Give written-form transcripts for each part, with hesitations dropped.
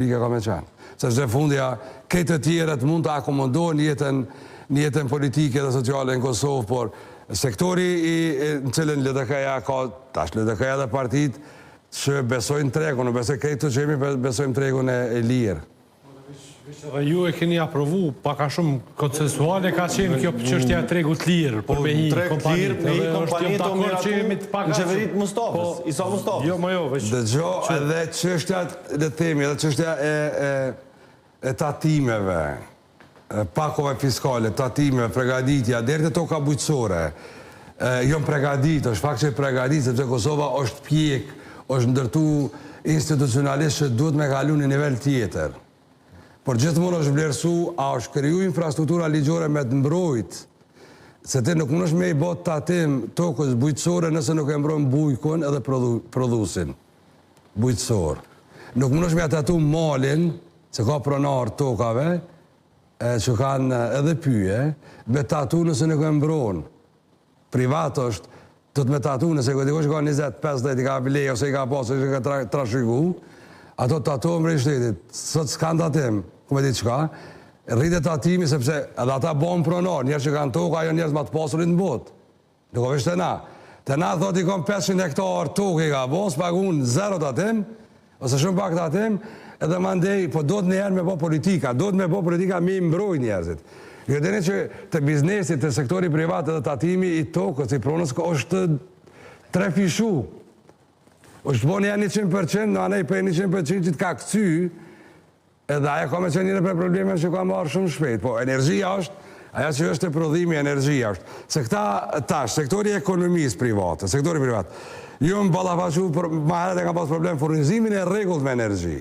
Republika ka me qenë. Sepse fundja, krejt të tjerët mund të akomodohen në jetën, në jetën politike dhe sociale në Kosovë, por sektori i, në cilën LDK-ja ka, tash LDK-ja dhe partitë që besojnë tregun, unë besoj krejt këtu që jemi besojmë tregun e, e lirë. Edhe ju e keni aprovu, pak a shumë konsensuale ka qenë kjo çështja e tregut të lirë, për me hi kompanitë. Me hi kompanitë u miratu në qeveri të Mustafës, po, Isa Mustafës. Jo, më jo, veç. Dëgjo, edhe çështja, le të themi, edhe çështja e e e tatimeve, pakove fiskale, tatimeve, pregaditja, deri te toka bujqësore, jon pregadit, është fakt që pregadit, sepse Kosova është pjek, është ndërtu institucionalisht që duhet me kalu në nivel tjetër. Por gjithmonë është vlerësu a është kriju infrastruktura ligjore me të mbrojt, se ti nuk mundesh me i bo tatim tokës bujqësore nëse nuk e mbron bujkun edhe prodhuesin bujqësor. Nuk mundesh me ja tatu malin, se ka pronar tokave, e, që kanë edhe pyje, me tatu nëse nuk e mbron. Privat është, do të me tatu nëse dikush ka 20, 50 i ka ble ose i ka pas ose i ka tra, trashëgu, ato tatohen prej shtetit. Sot s'kan tatim, ku me di çka, rritet tatimi sepse edhe ata bëhen pronar, njerëz që kanë toka janë njerëz më të pasurit në botë. Nuk o veç te na. Te na thot i kom 500 hektar tokë i ka bo, s'pagun zero tatim, ose shumë pak tatim, edhe mandej, po duhet një herë me bo politika, duhet me bo politika me i mbrojt njerëzit. Ju dini që të biznesi, të sektori privat edhe tatimi i tokës, i pronës, është trefishu. është bo një 100%, në anej prej 100% që të ka këcy, edhe ajo ka me qenë një prej problemeve që ka marrë shumë shpejt. Po, energjia është, ajo që është e prodhimi energjia është. Se këta tash, sektori i ekonomisë private, sektori privat, jo në ballafaqu, për ma herët e ka pas problem furnizimin e rregullt me energji.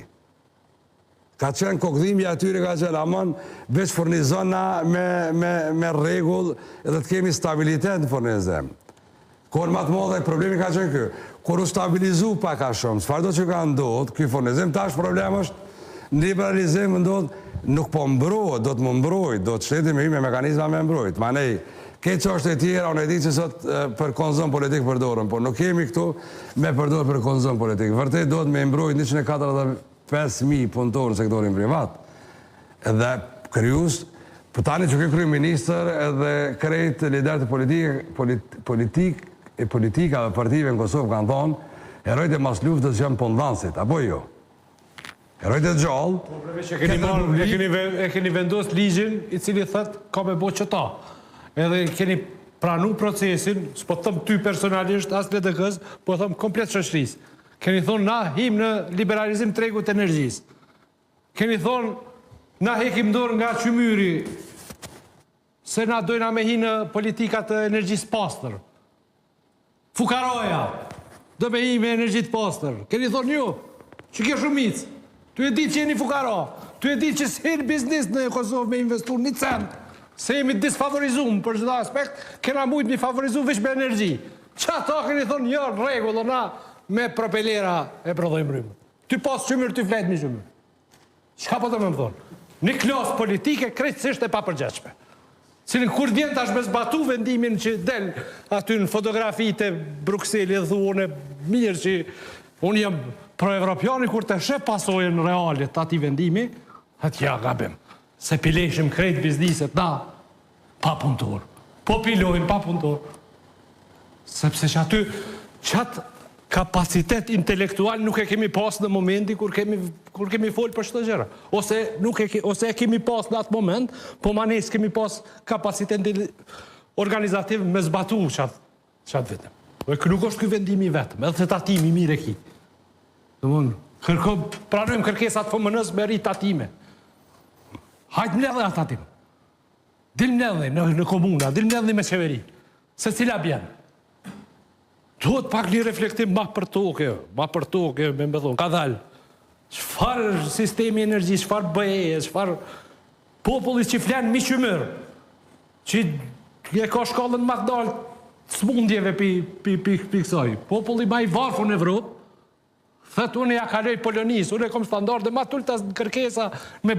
Ka qenë kokëdhimja atyre ka qenë, aman, veç furnizona me, me, me rregull edhe të kemi stabilitet në furnizim. Kohën më të madhe problemi ka qenë ky. Kur u stabilizu pak a shumë, çfarë do që ka ndodhur, ky furnizim tash problem është në liberalizim ndodh nuk po mbrohet, do të më mbrojt, do të shteti me hy me mekanizma me mbrojt. Manej, këtë çështje e tjera, unë e di që sot e, për konsum politik përdoren, por nuk kemi këtu me përdor për konsum politik. Vërtet duhet me mbrojt 145.000 punëtorë në sektorin privat. Edhe kryus, po tani që ky kryeministër edhe krejt liderët e politikë, polit, politik, e politika dhe partive në Kosovë kanë thonë, herojt e mas luftës janë punëdhanësit, apo jo? Herojt e gjallë, Po veç e keni marrë, e keni e keni vendos ligjin i cili thot ka me bo qëta. Edhe keni pranu procesin, s'po të them ty personalisht, as LDK-s, po them komplet shoqërisë. Keni thonë na him në liberalizim tregut të energjisë. Keni thonë na hekim dorë nga qymyri se na dojna me hi në politikat të energjisë pastër. Fukaroja, do me hi me energji të pastër. Keni thonë ju, që kjo shumicë. Tu e di që jeni fukara, tu e di që s'hin biznis në Kosovë me investu një cent, se jemi disfavorizum për çdo aspekt, kena mujt mi favorizu veç me energji. Që ato keni thonë, jo, në rregull, na me propelera e prodhojmë rrymë. Ty pas qymyr, ty flet me qymyr. Çka po do me më thonë? Një klasë politike krejtësisht e papërgjegjshme. Cilin kur vjen tash me zbatu vendimin që del aty në fotografi të Brukselit dhe thu unë mirë që unë jam pro-evropiani kur të sheh pasojën reale të atij vendimi, atë ja gabim. Se pileshim krejt bizniset na pa punëtor. Po pilojmë pa punëtor. Sepse që aty qatë kapacitet intelektual nuk e kemi pas në momenti kur kemi kur kemi fol për çdo gjëra. Ose nuk e ke, ose e kemi pas në atë moment, po ma ne s'kemi pas kapacitet organizativ me zbatu qat qat vendim. Dhe ky nuk është ky vendimi i vetëm, edhe te tatimi mirë e ki. Domthon, kërko pranojmë kërkesat FMN-s me rrit tatime. Hajt mbledhë atë tatim. Dil mbledhni në, në komuna, dil mbledhni me qeveri. Se cila bjen. Duhet pak një reflektim ma për toke, ma për toke, me më thonë, ka dalë. Çfarë sistemi energjisë, çfarë BE, çfarë populli që flen mi qymyr, që e ka shkallën më të lartë të smundjeve pi, pi, pi, pi kësaj. Populli ma i varfër në Evropë, Thët unë ja kaloj Polonisë, unë e kom standarde ma t'ulta në kërkesa me.